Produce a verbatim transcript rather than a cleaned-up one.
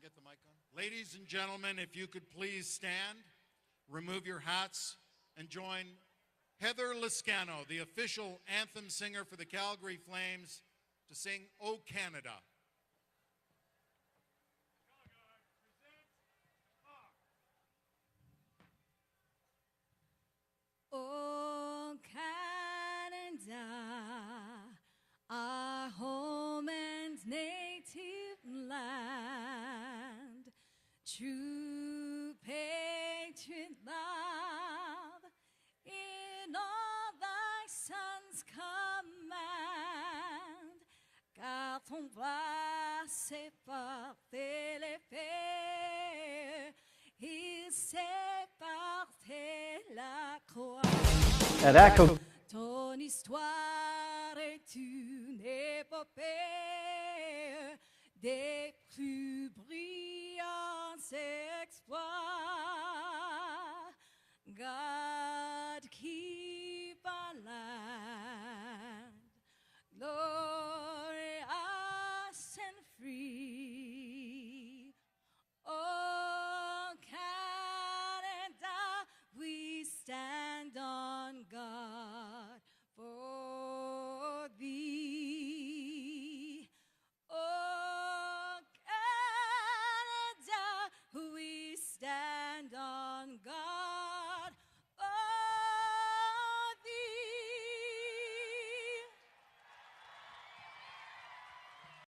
Get the mic on. Ladies and gentlemen, if you could please stand, remove your hats, and join Heather Lascano, the official anthem singer for the Calgary Flames, to sing O Canada. O Canada, our home and native land, true patriot love in all thy sons command. Car ton bras s'est porté l'épée, il s'est porté la croix. Ton histoire est une épopée des plus